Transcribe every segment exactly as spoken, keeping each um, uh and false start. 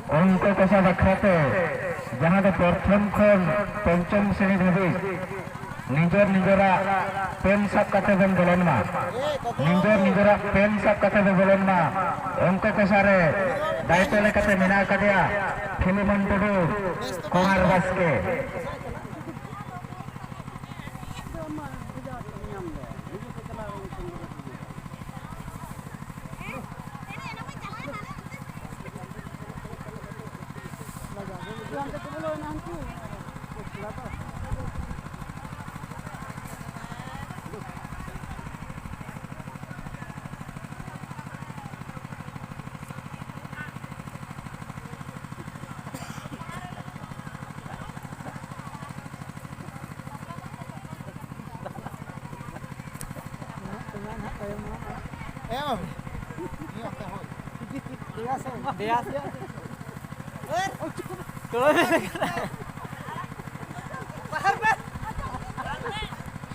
ᱚᱝᱠᱚ ᱠᱚᱥᱟ ᱵᱟᱠᱷᱨᱟᱛᱮ, ᱡᱟᱦᱟᱸ ᱫᱚ ᱯᱨᱚᱛᱷᱚᱢ ᱠᱷᱚᱱ ᱯᱚᱧᱪᱚᱢ ᱥᱨᱮᱱᱤ ᱫᱷᱟᱹᱵᱤᱡ ᱱᱤᱡᱮᱨ ᱱᱤᱡᱮᱨᱟᱜ ᱯᱮᱱ ᱥᱟᱵ ᱠᱟᱛᱮ ᱵᱚᱱ ᱵᱚᱞᱚᱱ ᱢᱟ᱾ ᱱᱤᱡᱮᱨ ᱱᱤᱡᱮᱨᱟᱜ ᱯᱮᱱ ᱥᱟᱵ ᱠᱟᱛᱮ ᱵᱚᱱ ᱵᱚᱞᱚᱱ ᱢᱟ᱾ ᱚᱝᱠᱚ ᱠᱚᱥᱟ ᱨᱮ ᱫᱟᱭᱤᱛᱛᱚ ᱞᱮᱠᱟᱛᱮ ᱢᱮᱱᱟᱜ ᱟᱠᱟᱫᱮᱭᱟ ᱯᱷᱤᱞᱤᱢᱚᱱ ᱴᱩᱰᱩ, ᱠᱚᱢᱟᱨ ᱵᱟᱥᱠᱮ᱾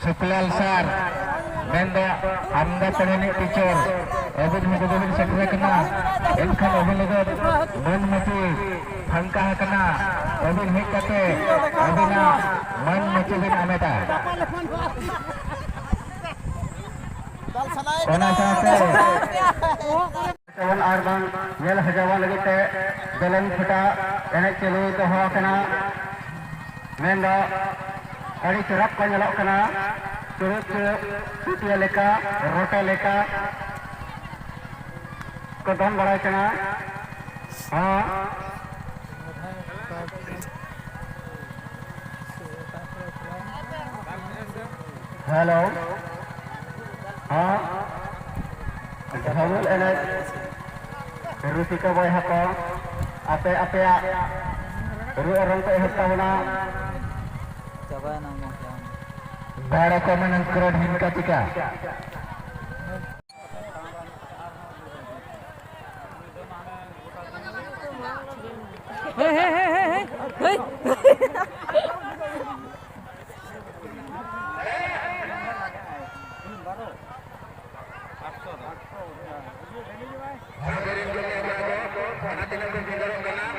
ᱥᱩᱠᱞᱟᱞ ᱥᱟᱨ, ᱢᱮᱱᱫᱚ ᱟᱢᱫᱟ ᱯᱟᱲᱦᱟᱣ ᱨᱤᱱᱤᱡ ᱴᱤᱪᱟᱨ, ᱟᱹᱵᱤᱱ ᱦᱚᱸ ᱡᱩᱫᱤ ᱵᱤᱱ ᱥᱮᱴᱮᱨ ᱟᱠᱟᱱᱟ, ᱮᱱᱠᱷᱟᱱ ᱟᱹᱵᱤᱱ ᱞᱟᱹᱜᱤᱫ ᱢᱟᱹᱱ ᱢᱟᱹᱪᱤ ᱯᱷᱟᱝᱠᱟ ᱟᱠᱟᱱᱟ᱾ ᱟᱹᱵᱤᱱ ᱦᱮᱡ ᱠᱟᱛᱮ ᱟᱹᱵᱤᱱᱟᱜ ᱢᱟᱹᱱ ᱢᱟᱹᱪᱤ ᱵᱤᱱ ᱦᱟᱢᱮᱴᱟ᱾ ᱚᱱᱟ ᱥᱟᱶᱛᱮ ᱛᱟᱵᱚᱱ ᱟᱨ ᱵᱟᱝ ᱧᱮᱞ ᱥᱟᱡᱟᱣ ᱞᱟᱹᱜᱤᱫ ᱛᱮ ᱫᱚᱞᱚᱝ ᱯᱷᱩᱴᱟ ᱮᱱᱮᱡ ᱪᱟᱹᱞᱩ ᱫᱚᱦᱚ ᱟᱠᱟᱱᱟ᱾ ᱢᱮᱱᱫᱚ ᱟᱹᱰᱤ ᱪᱚᱨᱚᱠ ᱠᱚ ᱧᱮᱞᱚᱜ ᱠᱟᱱᱟ, ᱪᱩᱲᱩᱠ ᱪᱩᱲᱩᱠ ᱪᱩᱴᱤᱭᱟᱹ ᱞᱮᱠᱟ, ᱨᱚᱴᱮ ᱞᱮᱠᱟ ᱠᱚ ᱫᱚᱱ ᱵᱟᱲᱟᱭ ᱠᱟᱱᱟ᱾ ᱦᱚᱸ᱾ ᱦᱮᱞᱳ᱾ ᱦᱚᱸ᱾ ᱡᱷᱟᱹᱢᱩᱞ ᱮᱱᱮᱡ ᱨᱩᱥᱤᱠᱟ ᱵᱚᱭᱦᱟ ᱠᱚ, ᱟᱯᱮ ᱟᱯᱮᱭᱟᱜ ᱨᱩ ᱚᱨᱚᱝ ᱯᱮ ᱮᱦᱚᱵ ᱛᱟᱵᱚᱱᱟ᱾ ᱪᱟᱵᱟᱭᱮᱱᱟ ᱜᱚᱢᱠᱮ, ᱟᱢ᱾ ᱵᱟᱲᱮ ᱠᱚ ᱢᱮᱱᱟᱱ ᱠᱨᱚᱰ ᱦᱤᱱᱠᱟ ᱪᱤᱠᱟ᱾ ᱦᱮᱸ, ᱦᱮᱸ, ᱦᱮᱸ, ᱦᱮᱸ, ᱦᱮᱸ᱾ ᱦᱮᱸ᱾ ᱡᱟᱦᱟᱸ ᱛᱤᱱᱟᱹᱜ ᱠᱚ ᱵᱷᱤᱸᱫᱟᱹᱲᱚᱜ ᱠᱟᱱᱟ,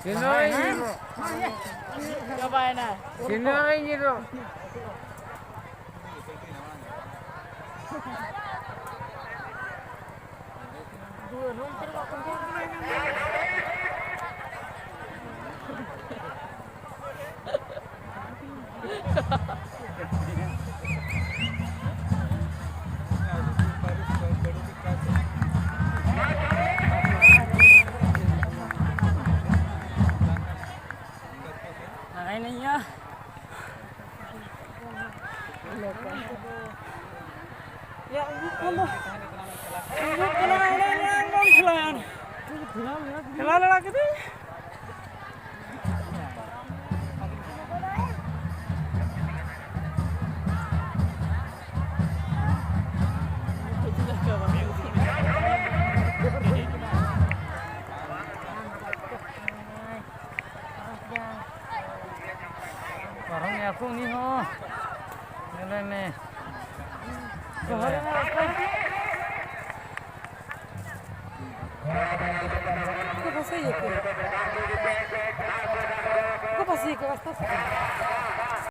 ᱛᱤᱱᱟᱹᱜ ᱤᱧ ᱪᱟᱵᱟᱭᱮᱱᱟ᱾ ᱛᱤᱱᱟᱹᱜ ᱤᱧ ᱧᱤᱨᱚᱜ᱾ ᱞᱟᱜᱟᱭ ᱱᱟᱹᱧ ᱭᱟ᱾ ᱭᱟ, ᱩᱰᱩᱠ ᱠᱷᱚᱱ ᱫᱚ, ᱩᱰᱩᱠ ᱠᱟᱱᱟ, ᱚᱸᱰᱮ ᱢᱮᱱᱟᱜᱼᱟ, ᱵᱟᱝ ᱠᱷᱮᱞᱟ ᱭᱟ᱾ ᱠᱷᱮᱞᱟ ᱞᱟᱲᱟ ᱠᱮᱫᱟᱹᱧ᱾ ᱯᱟᱨᱚᱢᱮᱭᱟ ᱠᱚ ᱩᱱᱤ ᱦᱚᱸ᱾ ᱧᱮᱞᱮ ᱢᱮ᱾ ᱥᱚᱦᱚᱨ ᱨᱮᱱᱟᱜ ᱨᱟᱥᱛᱟ᱾ ᱚᱠᱟ ᱯᱟᱥᱮ ᱤᱭᱟᱹ ᱠᱚ? ᱚᱠᱟ ᱯᱟᱥᱮ ᱤᱭᱟᱹ ᱠᱚ ᱨᱟᱥᱛᱟ ᱠᱚ?